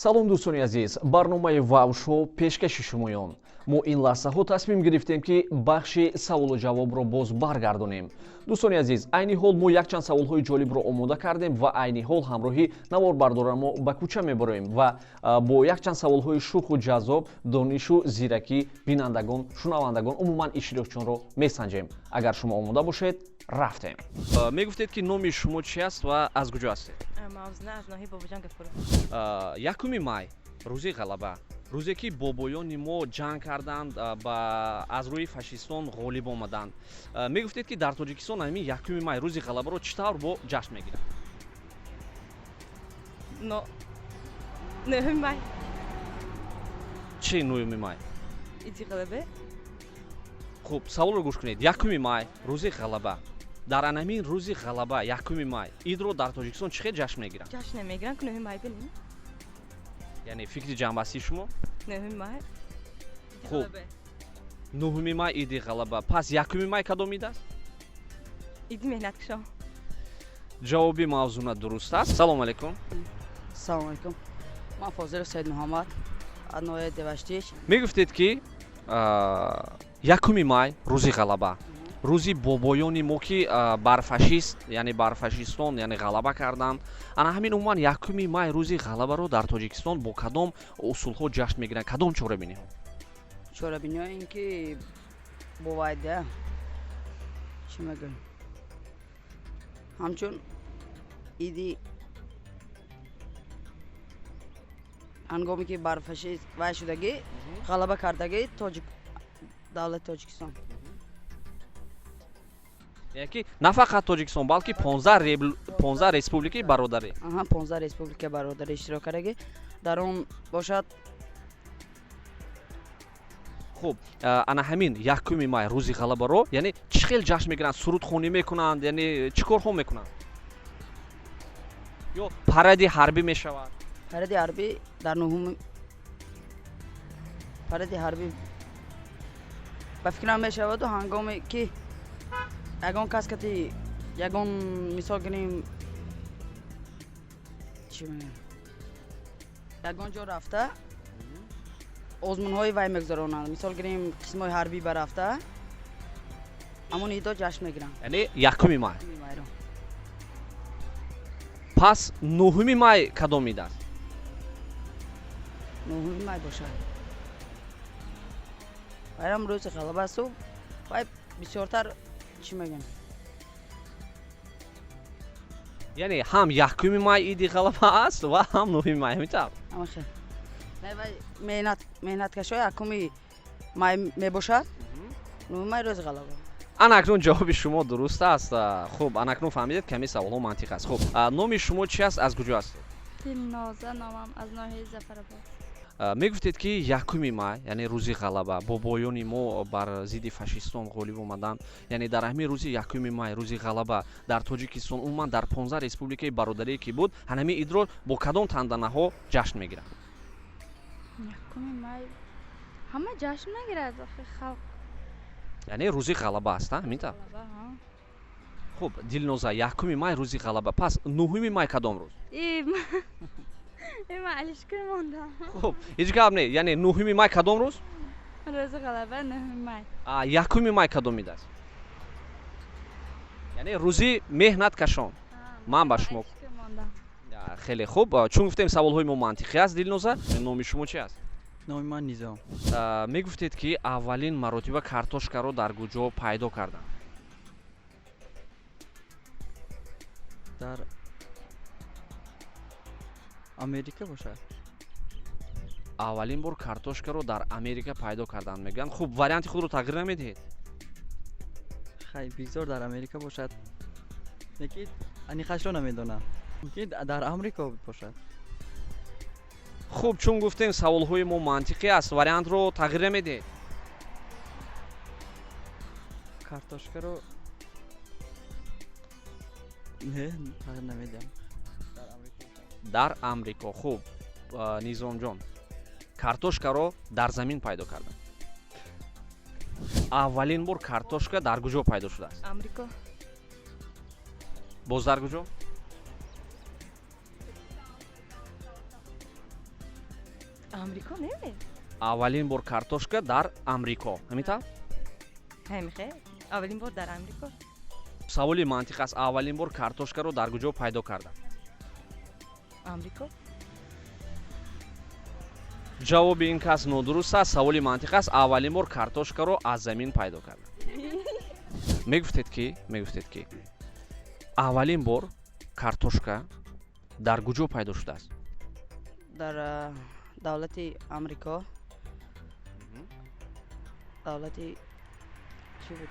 Салом, дӯстони азиз! Барномаи «Вау-шоу» пешкаши шумоён. Мо ин лаҳзаҳо тасмим гирифтем, ки бахши саволу ҷавобро боз баргардонем. Дӯстони азиз, айни ҳол мо якчанд саволҳои ҷолибро омода кардем ва айни ҳол ҳамроҳи наворбардоран мо ба кӯча мебароем ва бо якчанд саволҳои шӯху ҷаззоб донишу зиракӣ бинандагон, шунавандагон, умуман иштирокчиёнро месанҷем. Агар шумо омода бошед, рафтем. Мегуфтед, ки номи шумо чи аст ва аз куҷо ҳастед? Мавзуна, аз ноҳияи Бобоҷон Гафуров. 1 май, рӯзи ғалаба, рӯзе ки бобоёни мо ҷанг карданд, ба аз рӯи фашистон ғолиб омаданд. Мегуфтед, ки дар Тоҷикистон ҳамин 1 май, рӯзи ғалабаро чӣ тавр бо ҷашн мегиранд? Но 9 май. Чи 9 май? Иди ғалаба. Хуб, саволро гӯш кунед: 1 май, рӯзи ғалаба, дар анамин рӯзи ғалаба, 1 май, идро дар Тоҷикистон чӣ хел ҷашн мегиранд? Ҷашн намегиранд ку, 9 май бинем. Яъне фикри ҷамъбастии шумо? 9 май. Хуб, 9 май иди ғалаба. Пас 1 май кадом ид аст? Иди меҳнаткашон. Ҷавоби Мавзуна дуруст аст. Салому алайкум. Салому алайкум, ман Фозилов Саид Муҳаммад, аз ноҳияи Деваштич. Мегуфтед, ки 1 май, рӯзи ғалаба, рӯзи бобоёни мо, ки бар фашист, яъне бар фашистон, яъне ғалаба карданд, ана ҳамин умуман 1 май, рӯзи ғалабаро дар Тоҷикистон бо кадом усулҳо ҷашн мегиранд, кадом чорабиниҳо? Чорабиниҳо ин ки бо вайда, чӣ мегӯям, ҳамчун иди ҳангоме ки бар фашист вай шудагӣ, ғалаба кардагӣ тоҷик, давлати Тоҷикистон. Яъне ки на фақат Тоҷикистон, балки 15 республикаи бародарӣ. Аҳа, 15 республика бародарӣ иштирок кардагӣ дар он бошад. Хуб, ана ҳамин 1 май, рӯзи ғалабаро, яъне чӣ хел ҷашн мегиранд? Сурудхонӣ мекунанд, яъне чӣ корҳо мекунанд ё паради ҳарбӣ мешавад? Паради ҳарбӣ дар нуҳум, паради ҳарбӣ ба фикрам мешаваду ҳангоме ки ягон кас кати ягон, мисол гирем, чӣ мегӯям, ягон ҷо рафта озмунҳои вай мегузаронанд, мисол гирем, қисмҳои ҳарбӣ барафта ҳамон идо ҷашн мегиранд. Яъне 1 май? Майро. Пас 9 май кадом ид аст? 9 май бошад, вайрам рӯзи ғалаба асту вай бисёртар, чӣ мегӯям. Яъне ҳам 1 май иди ғалаба аст ва ҳам 9 май, ҳамин тавр? Ҳама хел. Не, вай меҳнаткашҳои 1 май мебошад, 9 май рӯзи ғалаба. Ана акнун ҷавоби шумо дуруст аст. Хуб, ана акнун фаҳмидед, ками саволҳо мантиқ аст. Хуб, номи шумо чи аст, аз куҷо ҳастед? Дилноза номам, аз ноҳияи Зафаробод. Мегуфтед, ки 1 май, яъне рӯзи ғалаба, бобоёни мо бар зидди фашистон ғолиб омаданд, яъне дар ҳамин рӯзи 1 май, рӯзи ғалаба, дар Тоҷикистон, умуман дар 15 республикаи бародарие ки буд, ҳамин идро бо кадом тантанаҳо ҷашн мегиранд? 1 май ҳама ҷашн мегирад охи халқ. Яъне рӯзи ғалаба аст, ҳамин тавр? Ғалаба, ҳа. Хуб, Дилноза, 1 май рӯзи ғалаба, пас 9 май кадом рӯз? И ман алишкар мондам. Хуб, ҳеҷ гап не. Яъне 9 май кадом рӯз? Рӯзи ғалаба, 9 май. 1 май кадом ид аст? Яъне рӯзи меҳнаткашон. Ман ба шумо Алишкар мондам. Хеле хуб, чун гуфтем, саволҳои мо мантиқӣ аст. Дилноза, номи шумо чи аст? Номи ман Низом. Мегуфтед, ки аввалин маротиба картошкаро дар куҷо пайдо карданд? Дар Америка бошад. Аввалин бор картошкаро дар Америка пайдо карданд, мегӯянд. Хуб, варианти худро тағйир намедиҳед? Хай, бигзор дар Америка бошад, лекин аниқашро намедонам, мумкин дар Амрико бошад. Хуб, чун гуфтем, саволҳои мо мантиқӣ аст, вариантро тағйир намедиҳед? Картошкаро не, тағйир намедиҳам, дар Амрико бошад. Дар Амрико. Хуб, Низомҷон, картошкаро дар замин пайдо карданд. Аввалин бор картошка дар куҷо пайдо шудааст? Амрико. Боз дар куҷо? Амрико не? Аввалин бор картошка дар Амрико, ҳамин тавр? Ҳамихе, аввалин бор дар Амрико. Саволи мантиқ аст: аввалин бор картошкаро дар куҷо пайдо карданд? Амрико. Ҷавоби ин кас нодуруст аст. Саволи мантиқ аст: аввалин бор картошкаро аз замин пайдо карданд. Мегуфтед, ки аввалин бор картошка дар куҷо пайдо шудааст? Дар давлати Амрико, давлати чӣ буд?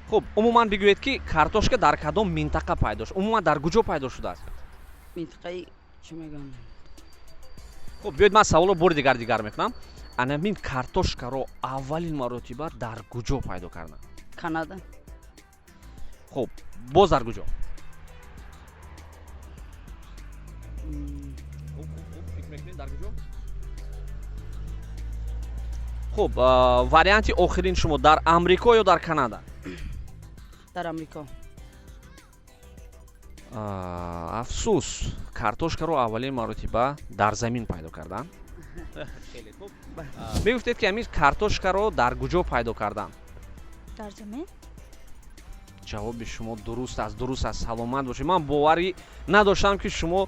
Хуб, умуман бигӯед, ки картошка дар кадом минтақа пайдо шуд, умуман дар куҷо пайдо шудааст? Минтақаи чӣ мегӯянд? Хуб, биёед, ман саволро бори дигар мекунам. Анамин картошкаро аввалин маротиба дар куҷо пайдо карданд? Канада. Хуб, боз дар куҷо? Фикр мекунед, дар куҷо? Хуб, варианти охирин шумо дар Амрико ё дар Канада? Дар Амрико. Афсӯс, картошкаро аввалин маротиба дар замин пайдо карданд. Хеле хуб, мегуфтед, ки ҳамин картошкаро дар куҷо пайдо карданд? Дар замин. Ҷавоби шумо дуруст аст, дуруст аст, саломат бошед. Ман боварӣ надоштам, ки шумо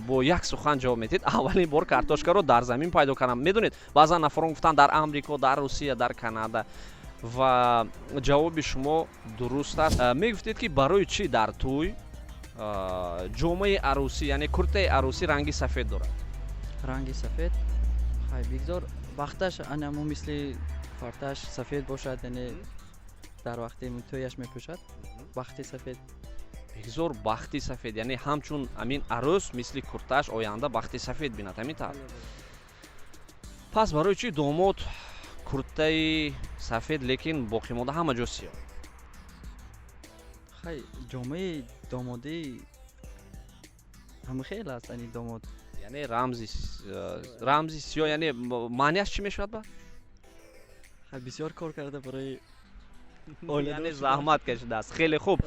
бо як сухан ҷавоб медиҳед. Аввалин бор картошкаро дар замин пайдо кардам. Медонед, баъзан нафарон гуфтанд дар Амрико, дар Русия, дар Канада, ва ҷавоби шумо дуруст аст. Мегуфтед, ки барои чӣ дар тӯй ҷомаи арӯсӣ, яъне куртаи арӯсӣ ранги сафед дорад? Ранги сафед, хай, бигзор бахташ анамо мисли фарташ сафед бошад, яъне дар вақти тӯяш мепӯшад, бахти сафед. Бигзор бахти сафед, яъне ҳамчун ҳамин арӯс мисли куртааш оянда бахти сафед бинад, ҳамин тавр? Пас барои чӣ домод куртаи сафед, лекин боқимонда ҳама ҷо сиёҳ? Хай, ҷомаи домодӣ ҳамхел аст, ани домод. Яъне рамзи сиёҳ, яъне маънияш чӣ мешавад ба? Хай, бисёр кор карда барои яъне заҳмат кашидааст. Хеле хуб,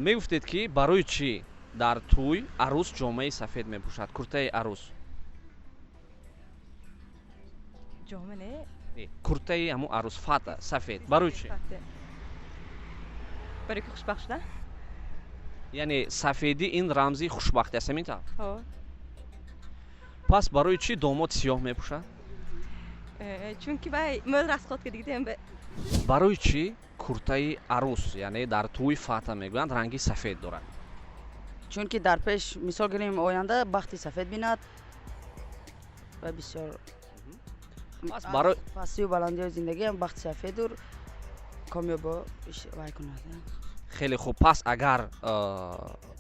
мегуфтед, ки барои чӣ дар тӯй арӯс ҷомаи сафед мепӯшад, куртаи арӯс? Ҷома не? Не, куртаи ҳамун арӯс, фата сафед барои чӣ? Барои ки хушбахт шуда. Яъне сафедӣ ин рамзи хушбахтӣ аст, ҳамин тавр? Ҳо. Пас барои чӣ домод сиёҳ мепӯшад? Чунки вай мӯл расход кардигидем. Барои чӣ куртаи арӯс, яъне дар тӯй фата мегӯянд, ранги сафед дорад? Чунки дар пеш, мисол гирем, оянда бахти сафед бинад ва бисёр Пас барои пастию баландиҳои зиндагиам бахти сафеду комёбо вай кунад. Хеле хуб. Пас агар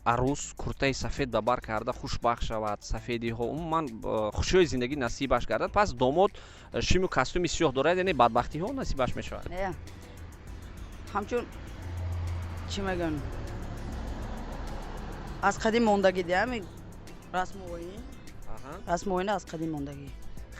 арӯс куртаи сафед ба бар карда хушбахт шавад, сафедиҳо, умуман хушиҳои зиндагӣ насибаш гардад, пас домод шиму костюми сиёҳ дорад, яъне бадбахтиҳо насибаш мешавад? Не, ҳамчун чӣ мегӯянд, аз қадим мондагӣ диами расму оин, расму оин аз қадим мондагӣ.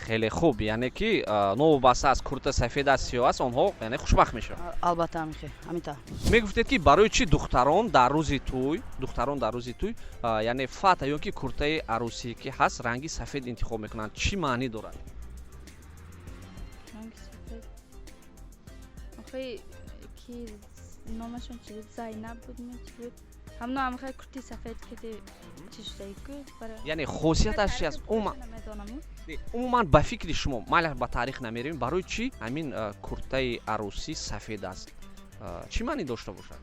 Хеле хуб, яъне ки новобаста аз курта сафед аст, сиёҳ аст, онҳо яъне хушбахт мешаванд. Албатта, ҳамин тавр. Мегуфтед, ки барои чӣ духтарон дар рӯзи тӯй, духтарон дар рӯзи тӯй, яъне фата ё ки куртаи арӯсӣ ки ҳаст, ранги сафед интихоб мекунанд, чӣ маънӣ дорад? Ранги сафед, охи ки номашон чи буд, Зайнаб буд, чи буд, ҳамно ҳамхел курти сафед киди чӣ шудаи-ку. Яъне хосияташ чи аст умуман? Намедонам. Умуман, ба фикри шумо, майли, ба таърих намерем, барои чӣ ҳамин куртаи арӯсӣ сафед аст, чӣ маънӣ дошта бошад?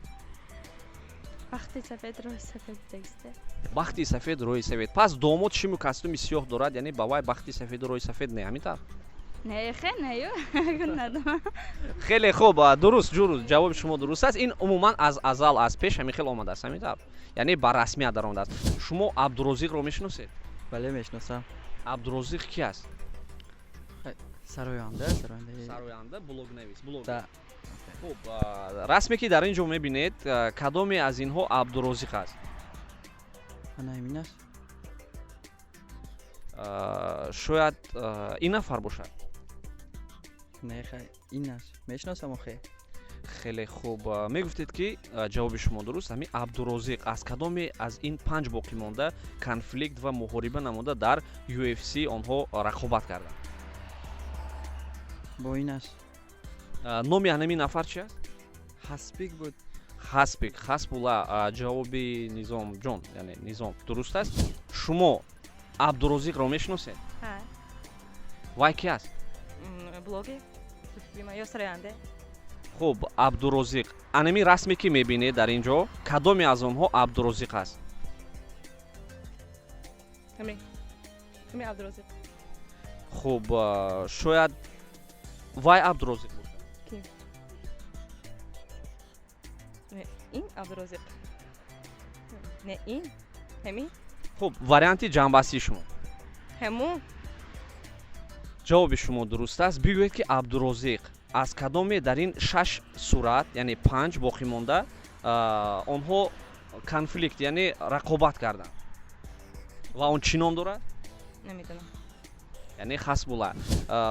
Бахти сафед, роҳи сафед будагиста. Бахти сафед, роҳи сафед. Пас домод шиму костюми сиёҳ дорад, яъне ба вай бахти сафеду роҳи сафед не, ҳамин тавр? Не, хе, не, ю надонам. Хеле хуб, дуруст ҷурус, ҷавоби шумо дуруст аст. Ин умуман аз азал, аз пеш ҳамин хел омадааст, ҳамин тавр, яъне ба расмият даромадааст. Шумо Абдурозиқро мешиносед? Бале, мешиносам. Абдурозиқ ки аст? Сароянда, сарояндаи Сароянда, блогнавис, блог. Да. Хуб, расме ки дар ин ҷо мебинед, кадоме аз инҳо Абдурозиқ аст? Ана ҳамин аст. Шояд ин нафар бошад? Не, хай, ин аст, мешиносам охе. Хеле хуб. Мегуфтед, ки ҷавоби шумо дуруст. Ҳамин Абдурозиқ аз кадоме аз ин панҷ боқимонда конфликт ва муҳориба намуда, дар UFC онҳо рақобат карданд? Бо ин аст. Номи ҳамин нафар чи аст? Ҳасбик буд. Ҳасбик, Хасбулла. Ҷавоби Низомҷон, яъне Низом, дуруст аст. Шумо Абдурозиқро мешиносед? Ҳа. Вай ки аст? Блогер ё сароянда. Хуб, Абдурозиқ, анами расме ки мебинед дар ин ҷо, кадоме аз онҳо Абдурозиқ аст? Ҳамин Абдурозиқ. Хуб, шояд вай Абдурозиқ бошад. Ки? Не, ин Абдурозиқ не, ин ҳамин. Хуб, варианти ҷамъбастии шумо? Ҳамун. Ҷавоби шумо дуруст аст. Бигӯед, ки Абдурозиқ аз кадоме дар ин шаш сурат, яъне панҷ боқимонда, онҳо конфликт, яъне рақобат карданд ва он чӣ ном дорад? Намедонам. Яъне Хасбула.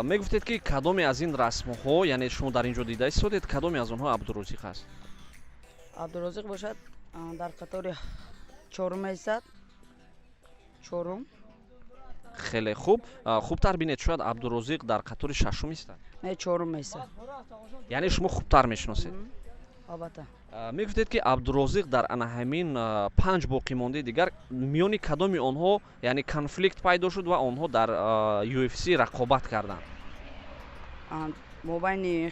Мегуфтед, ки кадоме аз ин расмҳо, яъне шумо дар ин ҷо дида истодед, кадоме аз онҳо Абдурозиқ аст? Абдурозиқ бошад, дар қатори чорум меистад, чорум. Хеле хуб. Хубтар бинед, шояд Абдурозиқ дар қатори шашум истад. Не, чорум меистад. Яъне шумо хубтар мешиносед? Албатта. Мегуфтед, ки Абдурозиқ дар ана ҳамин панҷ боқимондаи дигар миёни кадоми онҳо, яъне конфликт пайдо шуд ва онҳо дар UFC рақобат карданд? Мобайни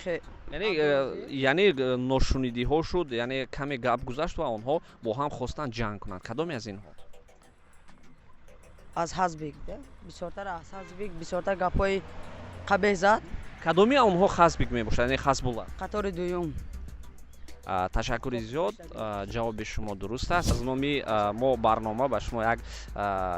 Яъне ношунидиҳо шуд, яъне каме гап гузашт ва онҳо бо ҳам хостанд ҷанг кунанд. Кадоме аз инҳо? Аз Ҳазбик бисёртар, аз Ҳазбик бисёртар гапҳои қабеҳ зад. Кадоми онҳо Хасбик мебошад, яъне Хасбулла? Қатори дуюм. Ташаккури зиёд, ҷавоби шумо дуруст аст. Аз номи мо барнома ба шумо як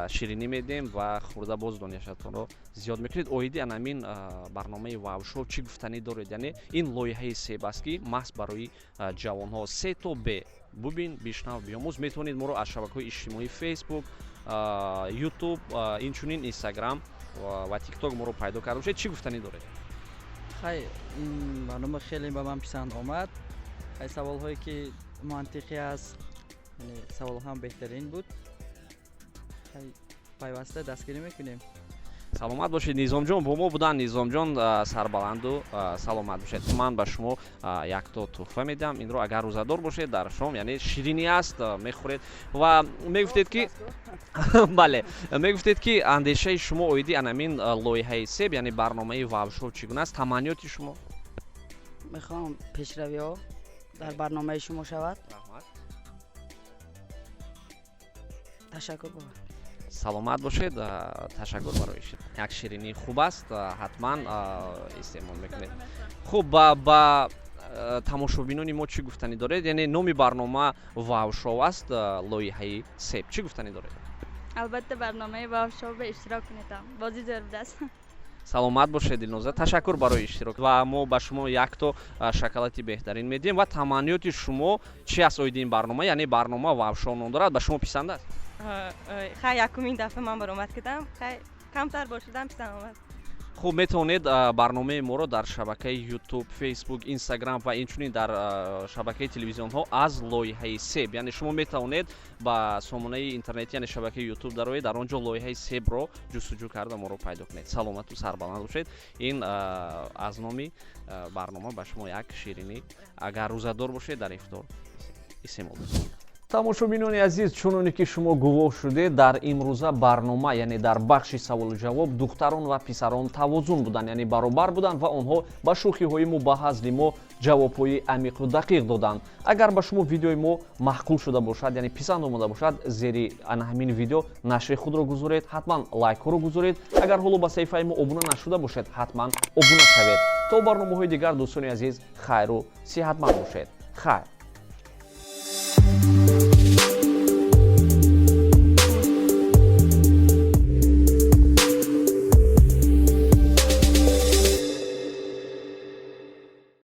ширинӣ медиҳем ва хӯрда боз донишатонро зиёд мекунед. Оиди анамин барномаи Вавшоу чӣ гуфтанӣ доред? Яъне ин лоиҳаи Себ аст, ки маҳз барои ҷавонҳо, се то б, бубин, бишнав, биомӯз. Метавонед моро аз шабакаҳои иҷтимоӣ Фейсбук, Ютуб, инчунин Инстаграм ва Тикток моро пайдо карда бошед. Чӣ гуфтанӣ доред? Хай, ин барнома хеле ба ман писанд омад. Хай, саволҳое ки мантиқӣ аст, яъне савол ҳам беҳтарин буд. Хай, пайваста дастгирӣ мекунем. Саломат бошед, Низомҷон. Бо мо буданд Низомҷон. Сарбаланду саломат бошед. Ман ба шумо якто туҳфа медиҳам. Инро агар рӯзадор бошед, дар шом, яъне ширинӣ аст, мехӯред. Ва мегуфтед, ки бале, мегуфтед, ки андешаи шумо оиди анамин лоиҳаи Себ, яъне барномаи Вавшоу, чӣ гуна аст? Таманниёти шумо? Мехоҳам пешравиҳо дар барномаи шумо шавад. Ташаккур бобо. Саломат бошед. Ташаккур барои як ширинии хуб аст, ҳатман истеъмол мекунед. Хуб, ба тамошобинони мо чӣ гуфтанӣ доред? Яъне номи барнома Вавшоу аст, лоиҳаи Себ. Чӣ гуфтанӣ доред? Албатта, барномаи Вавшоу ба иштирок кунедам, бозӣ зӯр будааст. Саломат бошед, Дилноза, ташаккур барои иштирок. Ва мо ба шумо якто шоколади беҳтарин медиҳем. Ва таманниёти шумо чи аст оиди ин барнома? Яъне барнома Вавшоу ном дорад, ба шумо писанд аст? Хай, якумин дафъа ман баромад кардам, хай, камтар бошудам, писанд омад. Хуб, метавонед барномаи моро дар шабакаи Ютуб, Фейсбук, Инстаграм ва инчунин дар шабакаи телевизионҳо аз лоиҳаи Себ, яъне шумо метавонед ба сомонаи интернетӣ, яъне шабакаи Ютуб дароед, дар он ҷо лоиҳаи Себро ҷустуҷӯ карда, моро пайдо кунед. Саломату сарбаланд бошед. Ин аз номи барнома ба шумо як ширинӣ, агар рӯзадор бошед, дар ифтор истеъмол мекунед. Тамошобинони азиз, чуноне ки шумо гувоҳ шудед, дар имрӯза барнома, яъне дар бахши саволу ҷавоб, духтарон ва писарон тавозун буданд, яъне баробар буданд ва онҳо ба шӯхиҳои мо, ба ҳазли мо ҷавобҳои амиқу дақиқ доданд. Агар ба шумо видеои мо маъқул шуда бошад, яъне писанд омада бошад, зери ана ҳамин видео нашри худро гузоред, ҳатман лайкҳоро гузоред. Агар ҳоло ба саҳифаи мо обуна нашуда бошед, ҳатман обуна шавед. То барномаҳои дигар, дӯстони азиз, хайру сиҳатманд бошед. Хайр.